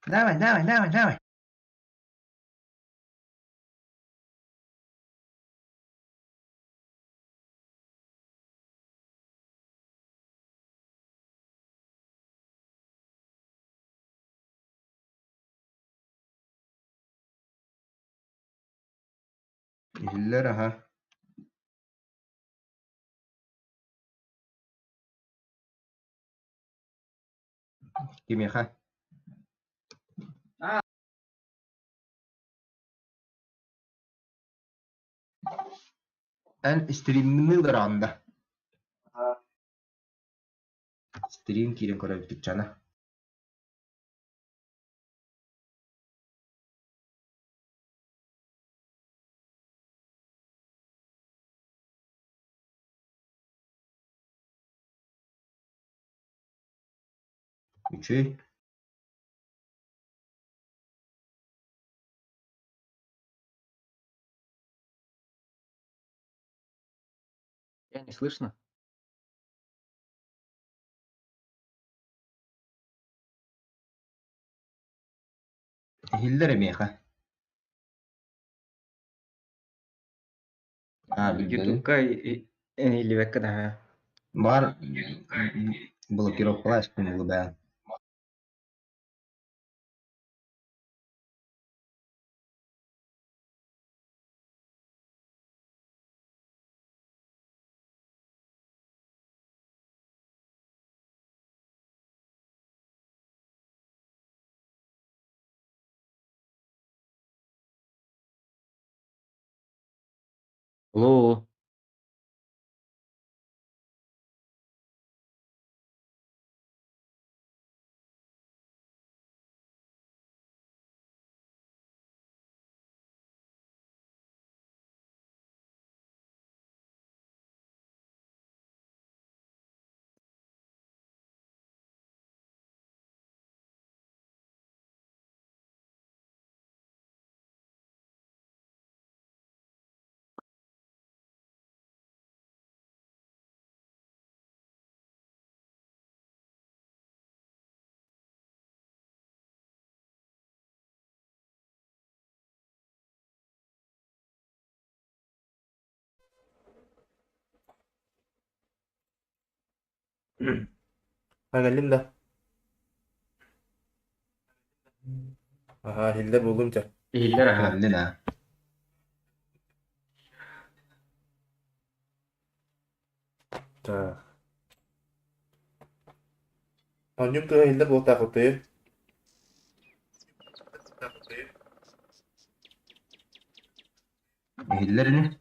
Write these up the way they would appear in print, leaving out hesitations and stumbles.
Давай, давай, давай, давай. Иһиллэр аһа. Кимиэхэ? Эн стримныы олороҕун да? Стрим киирэн көрөбүт чана. Үчүгэй. Меня не слышно? Иһиллэр эмиэхэ. Аа, билбэтим. Ютубка иһиллибэккэ даҕаны. Баар блокировкалаа испин улыбаан. Алло. Кэллим да? Аһаа, иһиллэр буоллум чэ. Иһиллэр аһа. Кэллин аа. Так. Оонньуум тыаһа иһиллэр буолтаах утуйу. Иһиллэр ини.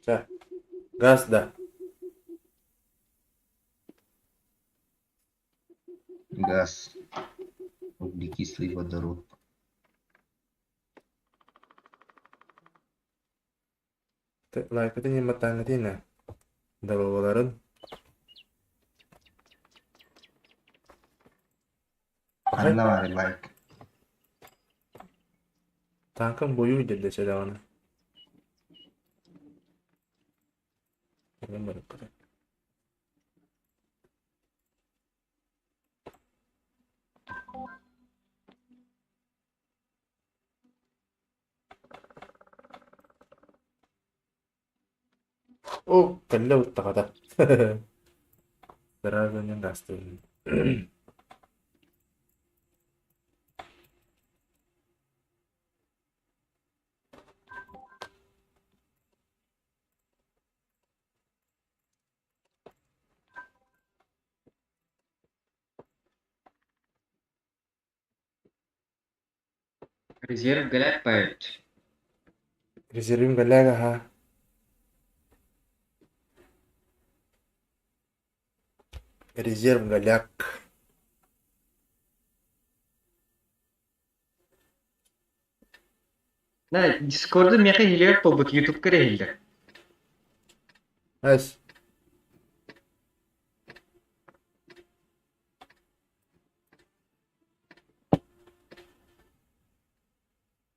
Чэ, газ да? Газ. Углекислый водород. Лайкатын ньымматтааҥҥытын Доруобаларын. Ханна баарый лайк? Тааҥкам буойуу диэдэ даҕаны. Оо, кэллэ уттаҕата. Сразу даастыыбын. Резерв гэлээппэт. Резервим гэлээк аһаа. Резерв голяк. На, Дискорду миэхэ иһиллибэт буолбут, Ютубка эрэ иһиллэр. Эс.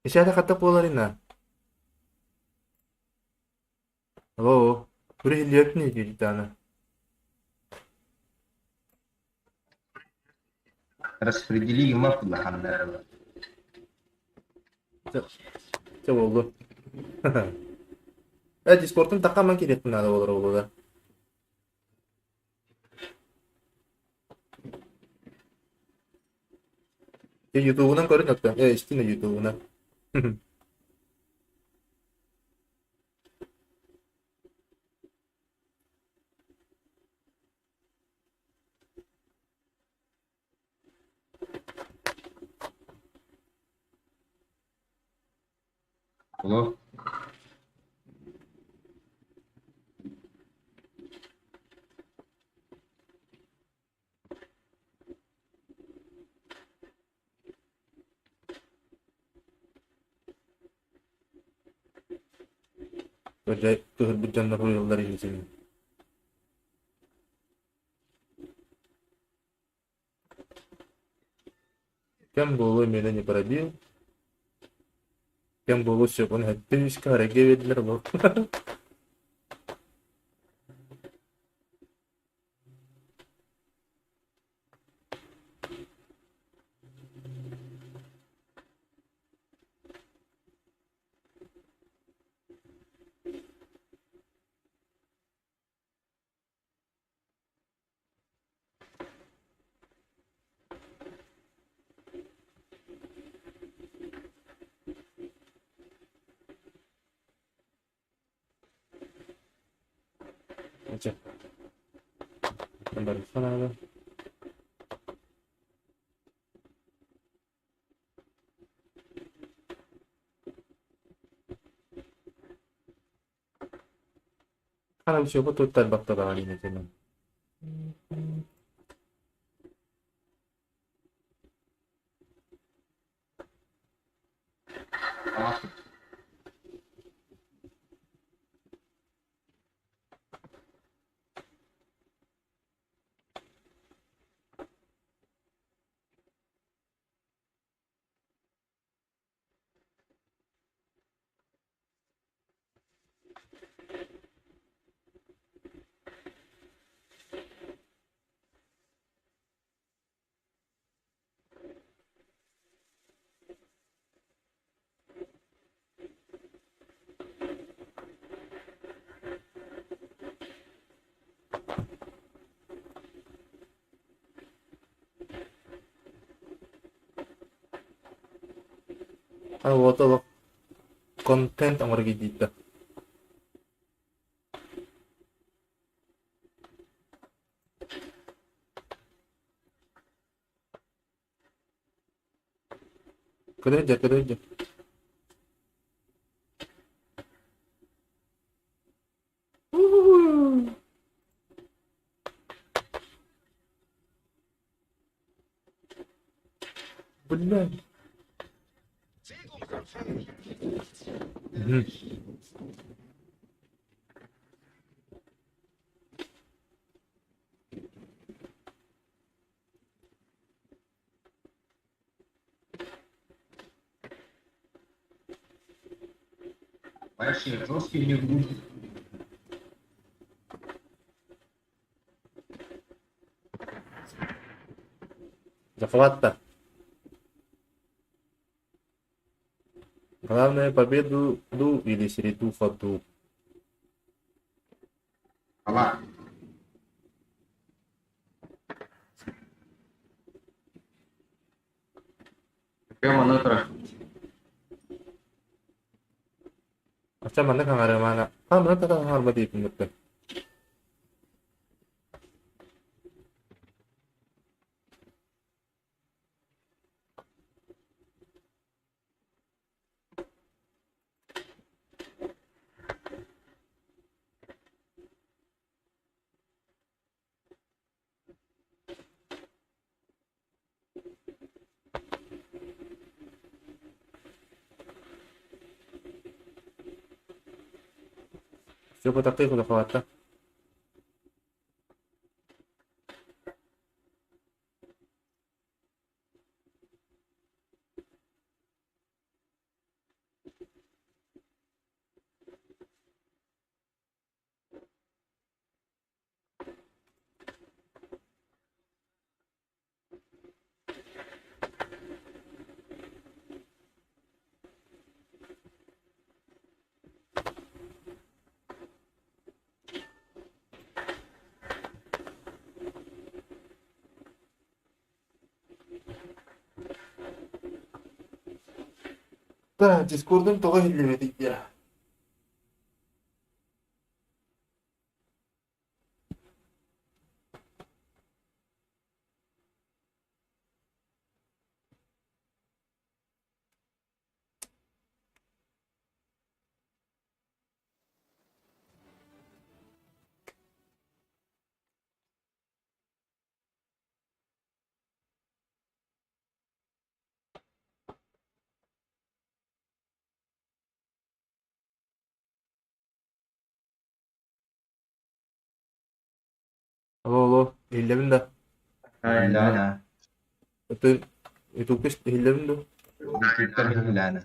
Исээтэ хатта буоларына? Көрө иһиллибэппин дии Распредели мап улаханнара. Чэ буоллун. Э, Дискордтан тахха киириэхпин наада буолар буолуо. Ютубунан көрүн оттон. Э, истин Ютубунан. Алло. Дьэ, кыһырбыт дьоннор уйаллар иннитин. Кэм буолуо миэнэ не пробил. Кэм буолуо сөп, он хэттэ үскэ харайга биэрдилэр бу. Чэ. Барыха наада. Хана все туттарбакка даҕаны иннэтинэн. А вот олох контент оҥоро киирдиитэ. Көрө көрө. Блядь. Мгм. Вообще жесткий не будет. Захват-то. Главное победу ду или среду ходу. Ала. Прямо на трах. Ача манна хаҥарымана. А манна тата хаҥарба диэпин кытта. Все потакты куда. Да, Дискордум тоҕо иһиллибэтий диэ. Алло, алло, иһиллэбин да? Иһиллэҕин Атын Ютубка иһиллэбин да? Ютубтан иһиллээнэ.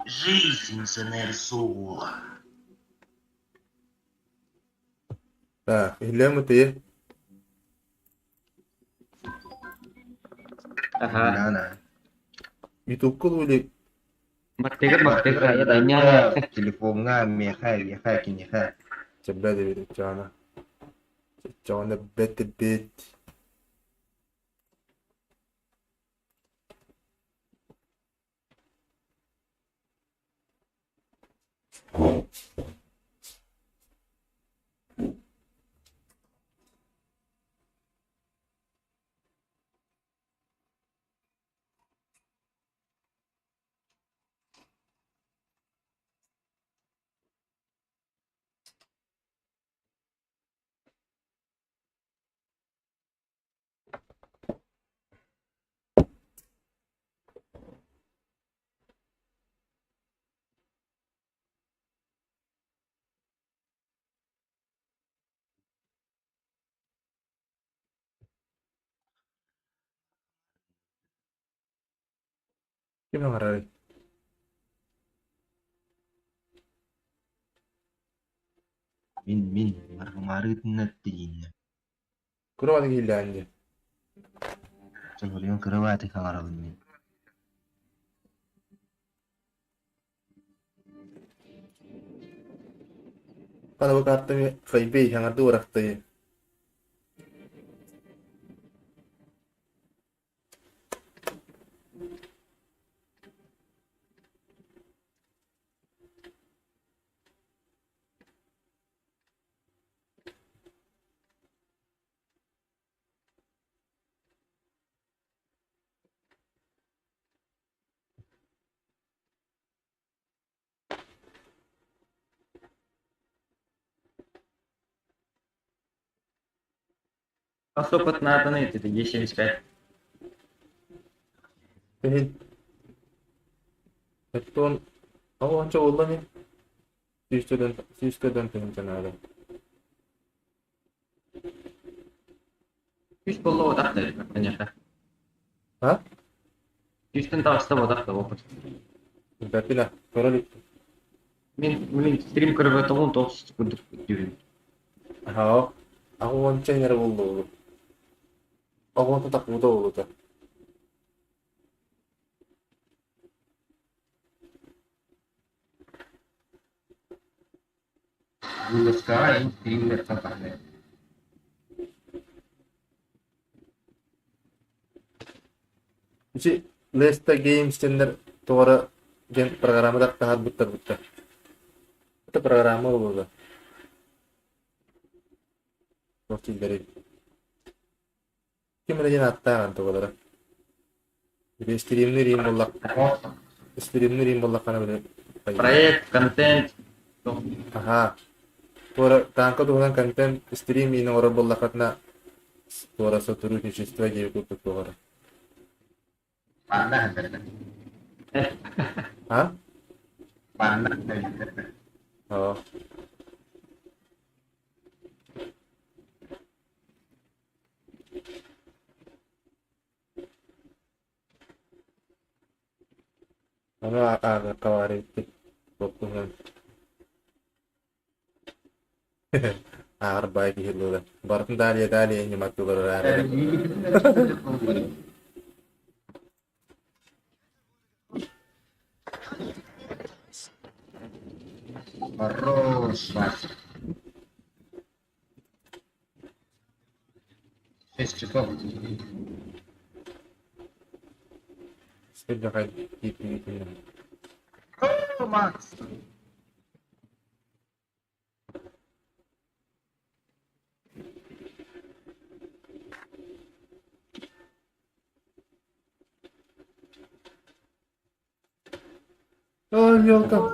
Жизнь сэнэр суох. Так, иһиллээн бытыйы. Аха. Иһиллэҕин Ютубка или Баттыгар баттыгар айа дайня. Телефоҥҥа, миэхэ, эйиэхэ, киниэхэ. Чэббэ диэбит чаана. Чаана бэт бит. Ким аҥарарый? Мин мин маргымаарыытынна тиийиннэ. Кыра иһиллээн дии. Чоһуруйан кырабааты хаҥарабын мин. Хана бу картами хайбей хаҥарды урахтайы. Хас опыт нааданы это Е75. Иһин. Оттон оҕончо буолла ини. Сүүстэн сүүскэдэн тыһыынча наада. Үс болла отах да, конечно. А? Үстэн таҕыста бодах да опыт. Бэппинэ, көрө иликпин. Мин мин стрим көрбөтөҕүм тоҕус курдук дүүрүм. Аһаа, аҕа уонча эрэ буолла Оҕото такмыта буолута. Вылазкаҕа эн стримнэртэн хаһан Ити Lesta Games диэннэр тоҕо диэн программа таһаарбыттар бутта. Это программа буолла. Туох дииллэрий? Ким эрэ диэн ааттаах антыбалара. Били стримнир иин буоллах стримнир иин буоллаххына били Проект, контент. Аһаа. Туора тааҥка туһунан контент стрим иин оҥорор буоллаххытына туора сотрудничество диэби курдук туоҕара. Манна хандарда. А? Манна хандарда. Оо. Аны ааҕыахха баар эбиппит туһунан ааҕар баай киһи буолар. Барытын далее далее ньыматтылар эрэ. Хорош, Вася. 6 часов. Сколько тип. О, Макс! Ой, елка.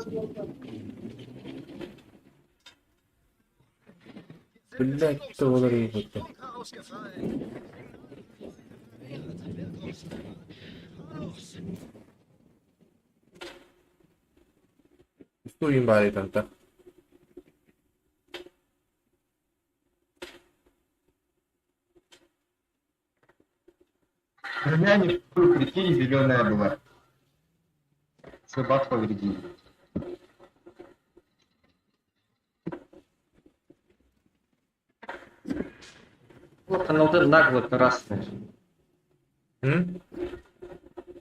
Блядь, кто олар ебутта. Стуин баар танта. У меня не прикинь, зеленая была. Собак повредили. Вот каналда нагло красный. М?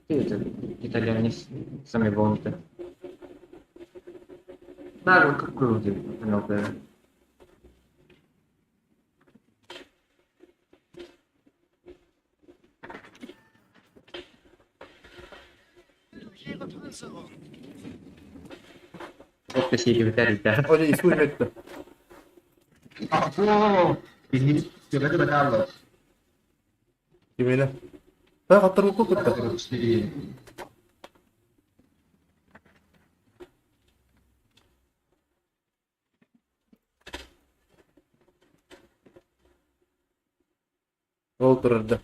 Ты это, итальянец, сами волнуты. Нагло какой у тебя каналда? Вот спасибо, ребята. Ой, искуй метті. О, Тебе это Кимine? Та хаттар укul кытта. Четыре. Ол турарда.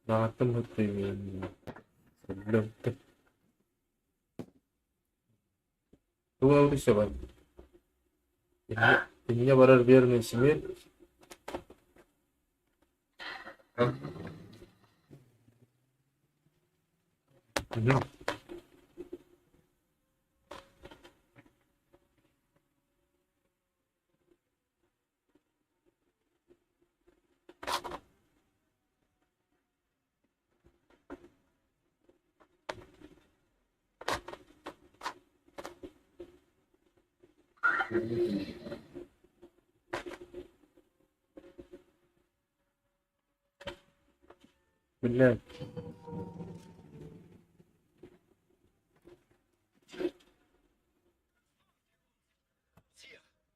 Нааттым хыттым. Сөблөм. Тугун все бар. Меня барар верный смерть. Мгм. Блядь.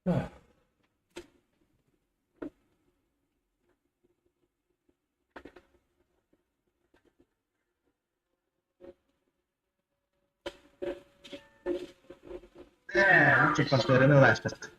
Ах. Лучше повторы ласпаст.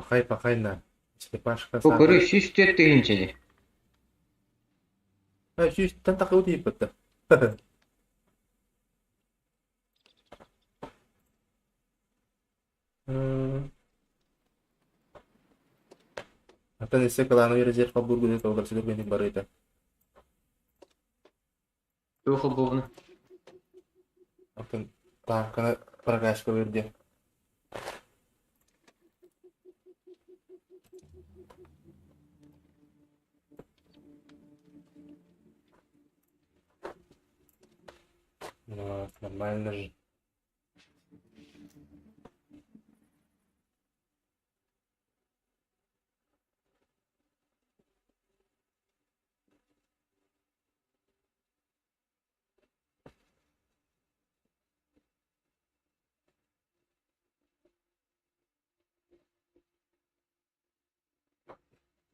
Пахай, пахай на. Черепашка. Бу көрү 104 тыһыынча. А, сүүс тан тақы өте еппетті. Atan ise каланы резерв кабур гүле толдар силер бени бар ите. Туох буолна. Атын танканы прокачка берди. Ну, нормально же.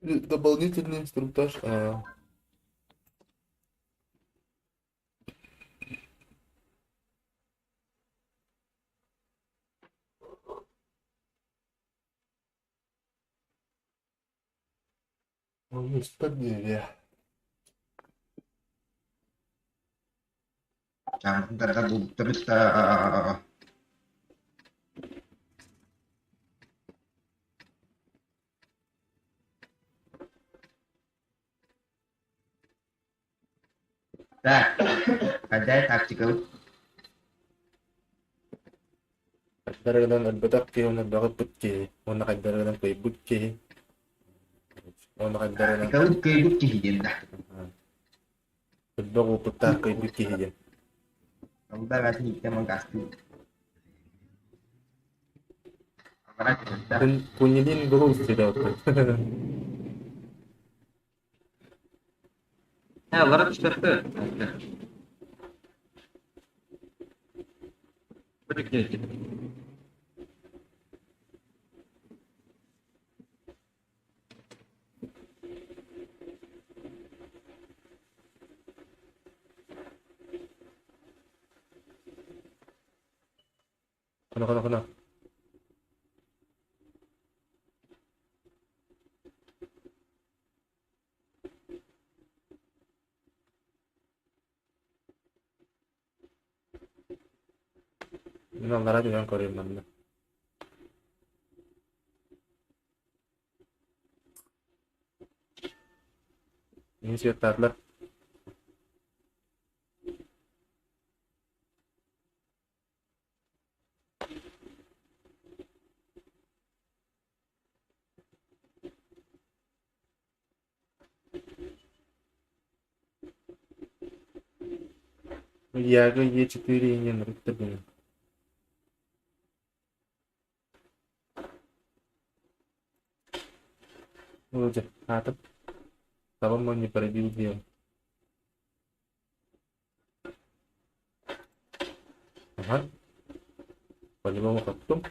Дополнительный инструктаж. А. Ол диэри. Чааммытын булбуттар. Так, хозяй тактикал. Хайдарыгынан өлбөтөх киһи уонна бөҕө киһи, уонна хайдарыгынан кыайбыт киһи, уонна хайдарыгынан Тактикал кыайбыт киһи диэн да. өлбөх уопуттаах кыайбыт киһи диэн. Онда бәсін иттем гасты. Кунилин голос терял. Аллара түспэттэр. Хана хана хана. Мин аллара түһэн көрүм манна. Мин светтаатылар. Яга Е4 и не нрыттыбын. Вроде атып. Того не пробил дел. Ага. По-любому хоттум.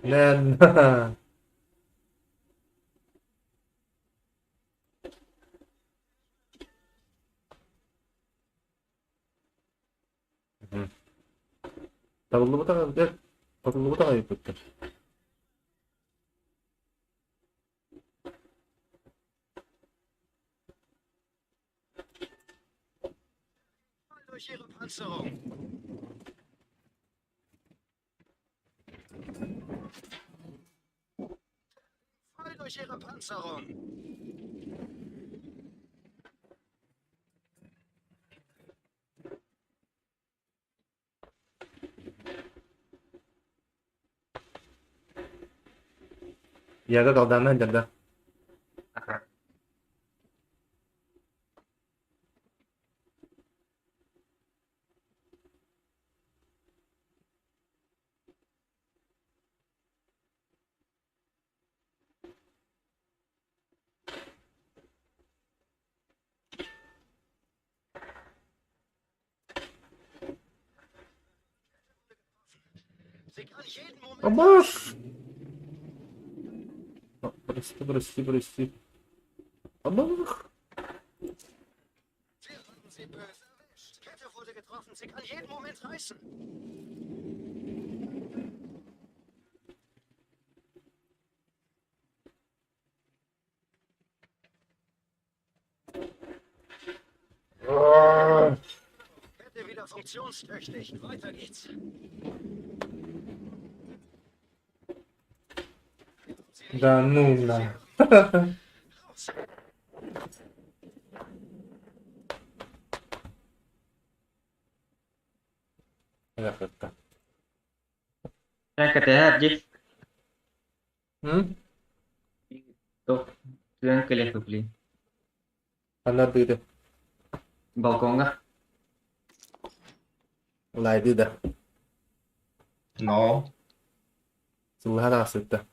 На. Табыллыбыта табыллыбыта айыппыттар. Durch ihre Panzerung. Voll durch ihre Panzerung. Яга колдана дерда. Sie kann jeden Moment. Абаш! Прости, прости, прости. Абах! Wir haben sie böse erwischt. Kette wurde getroffen. Sie kann jeden Moment reißen. Kette wieder funktionstüchtig. Weiter geht's. Да ну на. Raus. Рахатка. Кэтэ дии. М? Тыан кэлиэх блин. Она дыды. Балкоҥҥа. Лайды да. Но. Сыллаха тахсытта.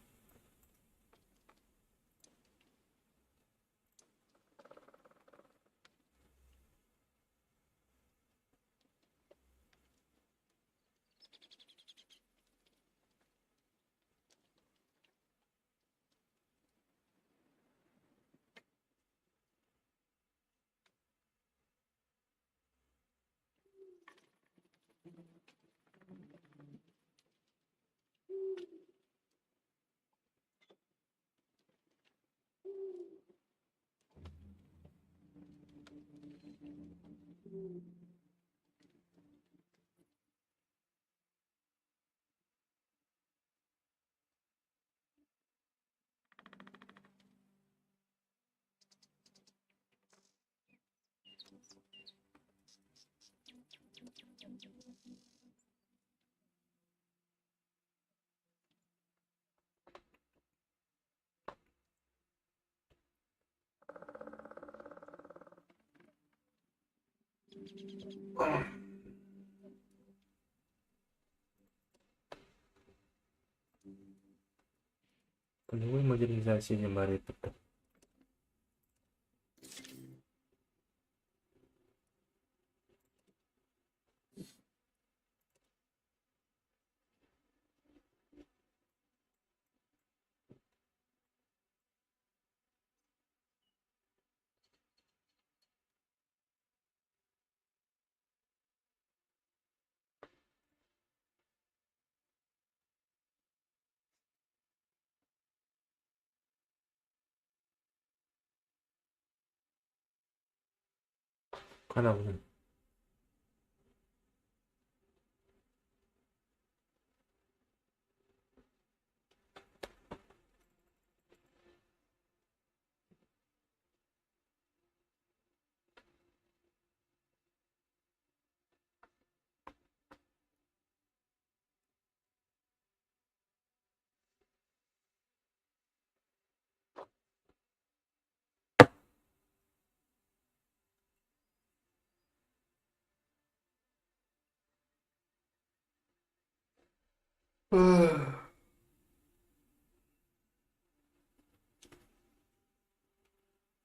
Полевой модернизация не барыппыттар. Ханабын.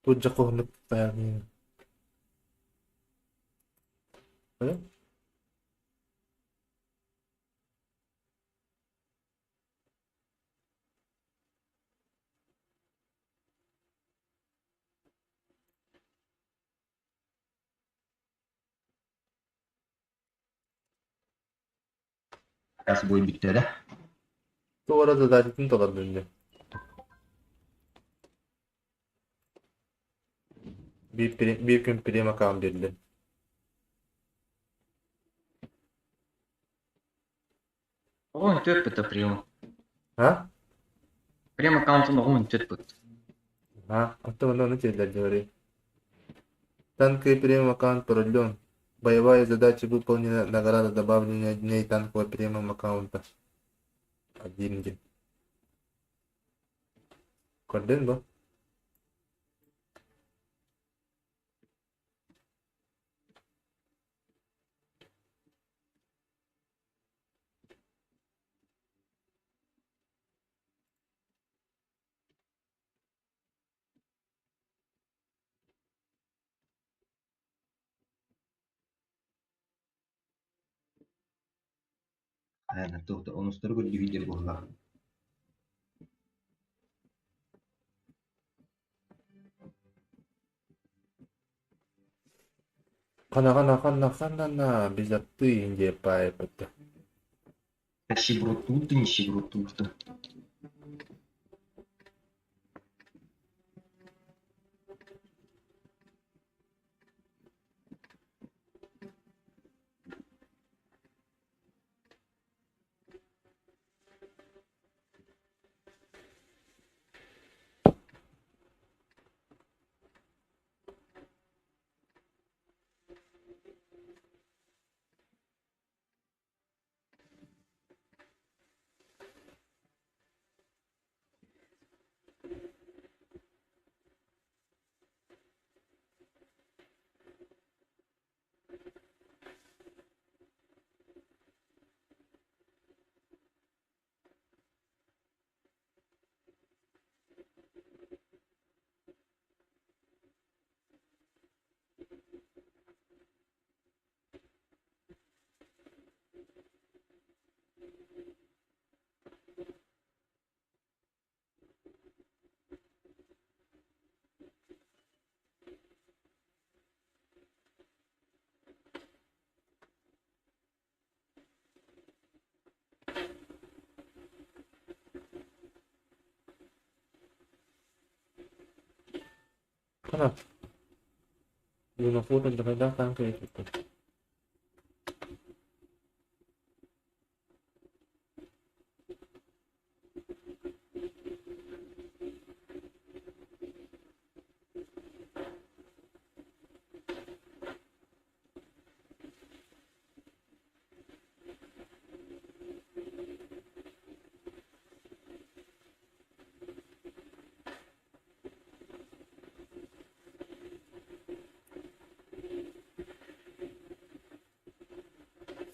Тут хоһунук таайын. Раз бой бүттэ да? Туора задачатын толордун дьэ. Биир күн прем аккаунт биэрдэ. Оҕон түөрт быта прем. А? Прем аккаунтун оҕон түөрт быт. А, оттон онно ону тиэллэр дьэ. Танковый премиум аккаунт продлен. Боевая задача выполнена. Награда добавления дней танкового премиум аккаунта. Один день. Көрдүн бу? Ана туохта онустары көрдүүһүдэр буоллаҕа. Хана хана хана хана на безатты Индия паайпыт. Нищеброд тут, нищеброд тут. Хана. Лунофот алдьархайдаах тааҥка эппиттэр.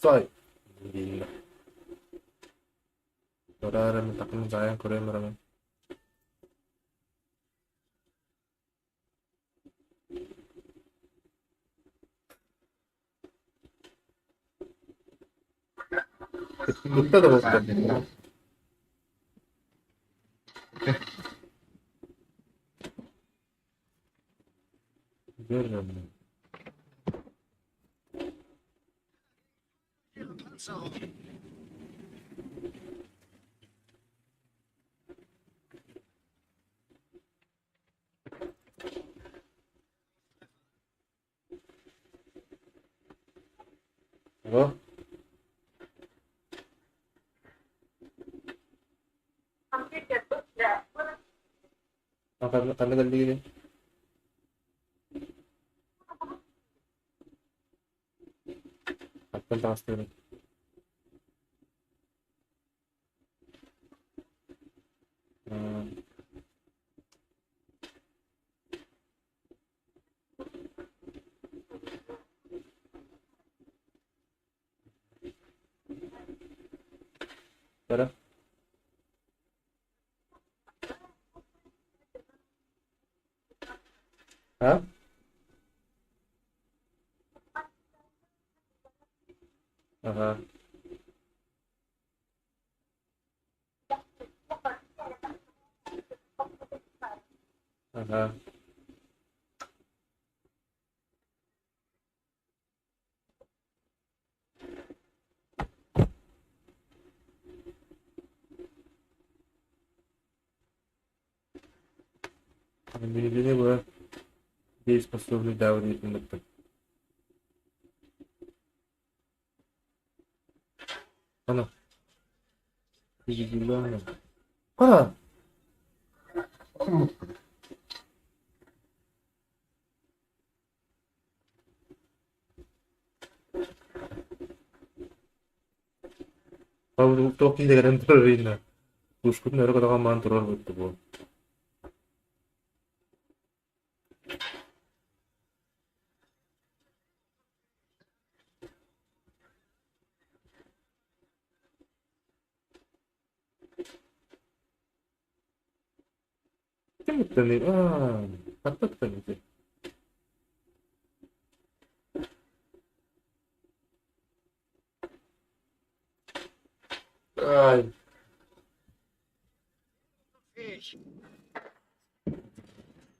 Сой! Дииллэр. Бараары мытакын дьаайан көрөн барамын. Кытта да буолта. Görmem. Ihre Panzerung. Алло. Ханна ханна кэллигиний? Хантан таҕыстыгыный? Бара. А? Ага. Ага. Билигини бу дееспособный давление Ана. Ана. Туох киһи кэлэн турар инна. Кушкутун өрө көтөҕөн баран турар бутта буол. Ким ыттаный? Аа, хатта ыттаный Ай. Fähig.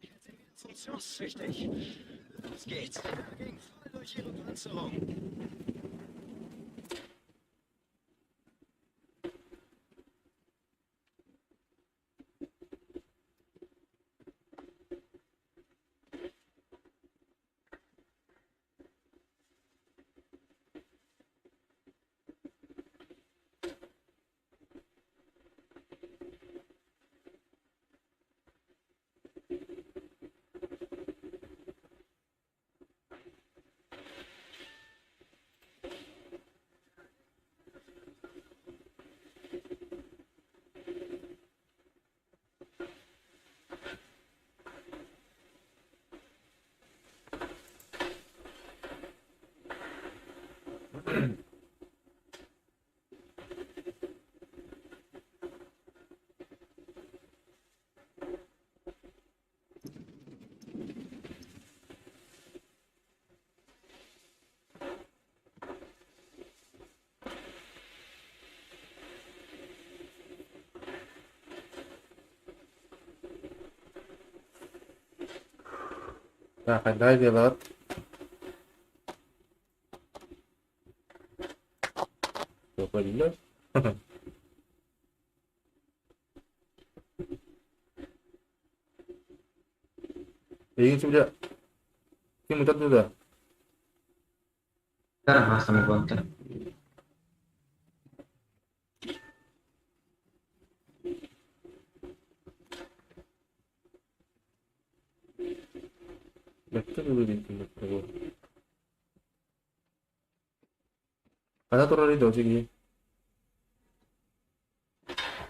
Jetzt sind wieder funktionstüchtig. Los geht's. Ging voll durch ihre Panzerung. Так, дай делать. Көрүллэр. Эйигин бile Ким утарда да? Аһаа самогонтан. Бэттэ дылы диэккин бэттэ буол. Хана турар доо сигии.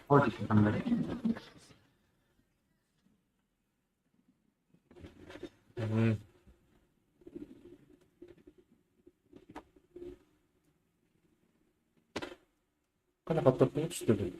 О диэки Хана хаттартын түстүгүн.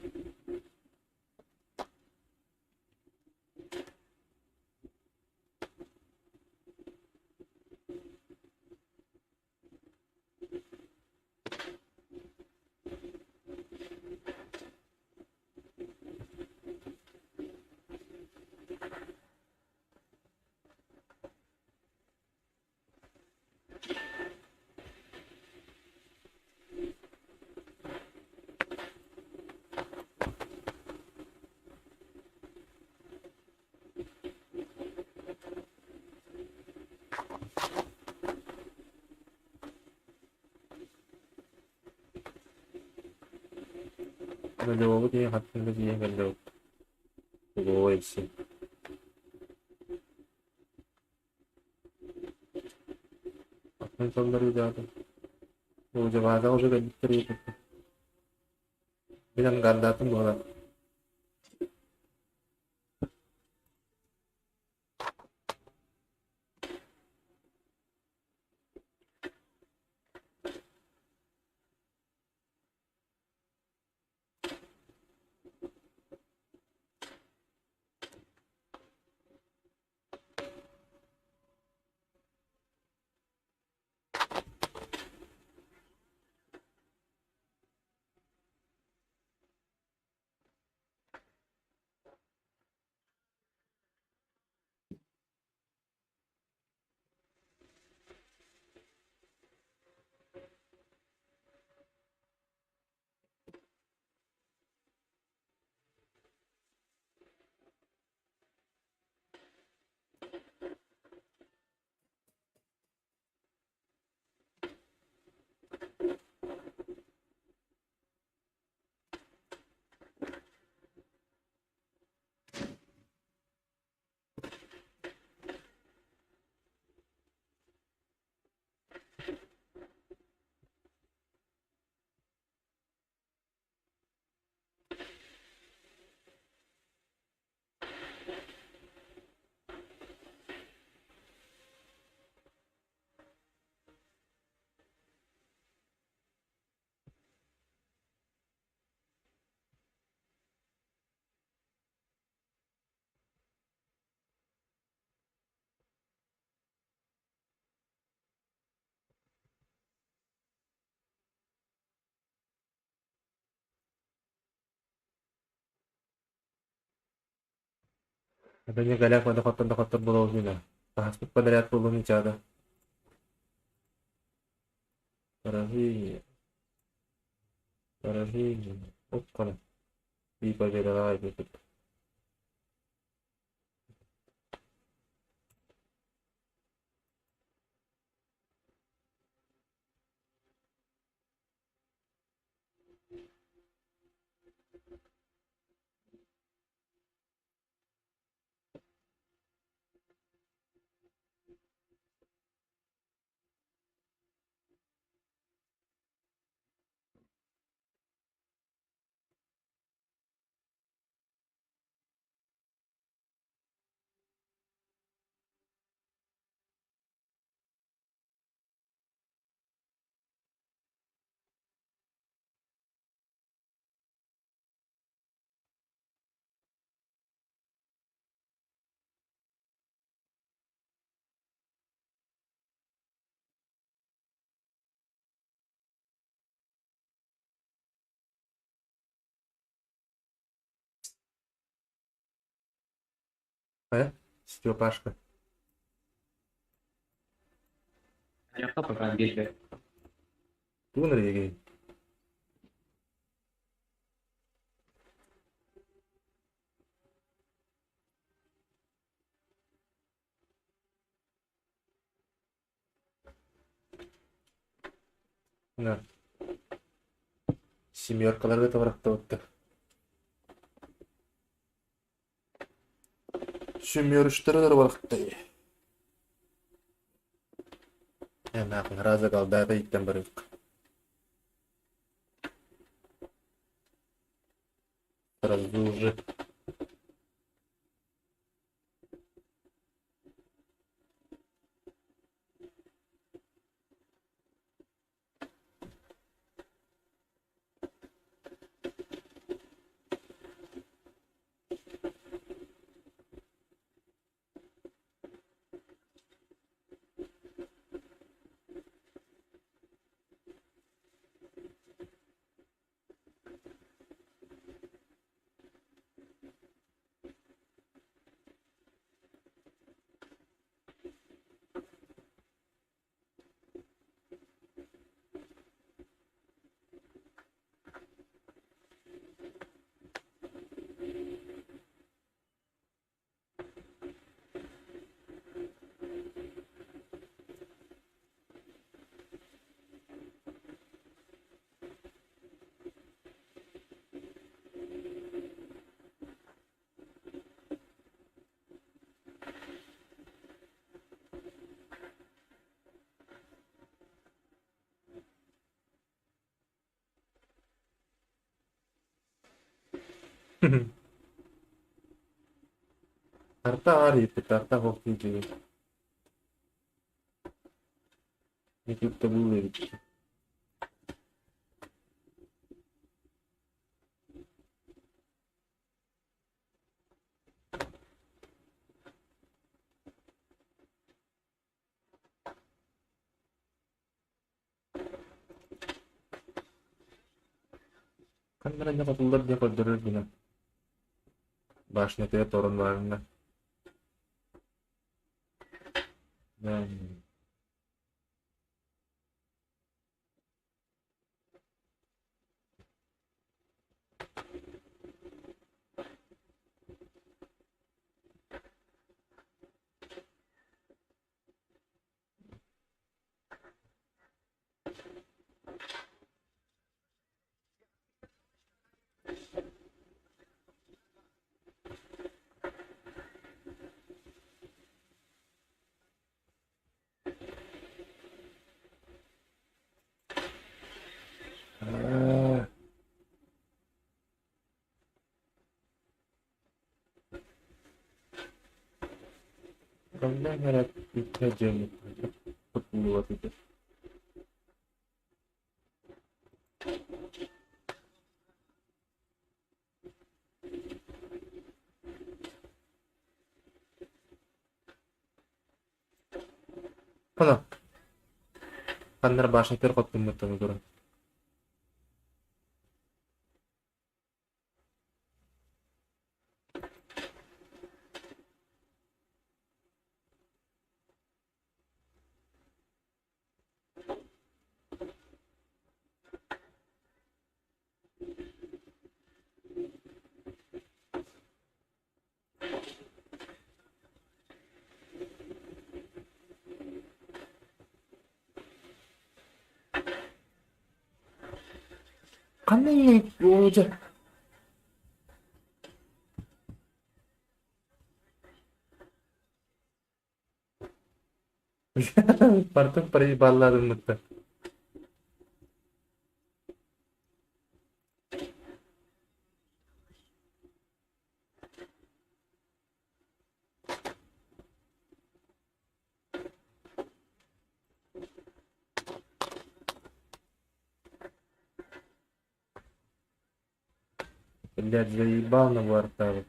Левобут ийэ хаттын да тиийэн кэллэбит. Ой, си. Атын саллары дьаата. Уже бааза уже кэлбиттэр ийэтэ. Мин ангардаатым буолар. Эбэни кэлэк мада хоттон да хоттор буолуо Таһаспыт подряд буолуон чаада. Поражение. Поражение. Оппана. И победа айбыт. Э? Степашка. Ayakta пока биэрбэт. Тугун эрэ На. Семеркаларга табарахтабыттар. Семерыштары барахтай. Нахуй, раза голдата иттен барык. Сразу же. Арта аар тарта хоқтын. Ютубта бұл эбит. Ханнара ньохотуллар диэн көрдөрөр гына. Башня торон барына. Когда говорят, Ана. Ханнар башня тер коттун көрөн. Кандай уже. Бартын проебалладым мытта. Блядь, заебал на варта.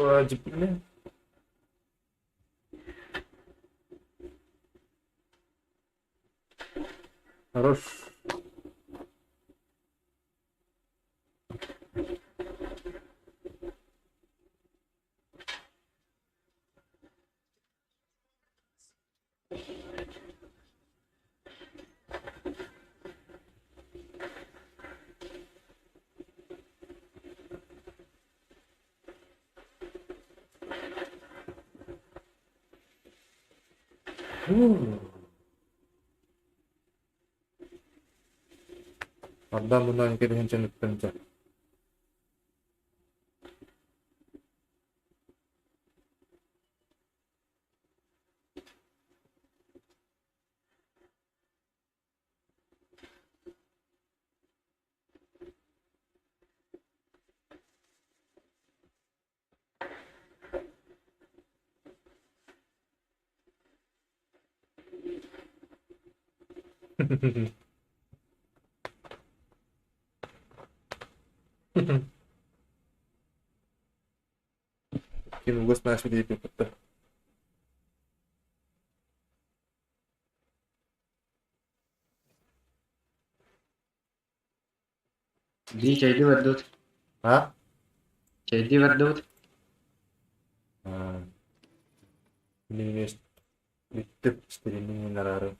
Дьиппинэ. Хорош. Ардаан муннан кэбиһэн чаныттан чэ. Ким угас наша диэппиттэр. Дии чэйдии бардыбыт. А? Чэйдии бардыбыт. Мин эмиэ бүттүм стриммин араары.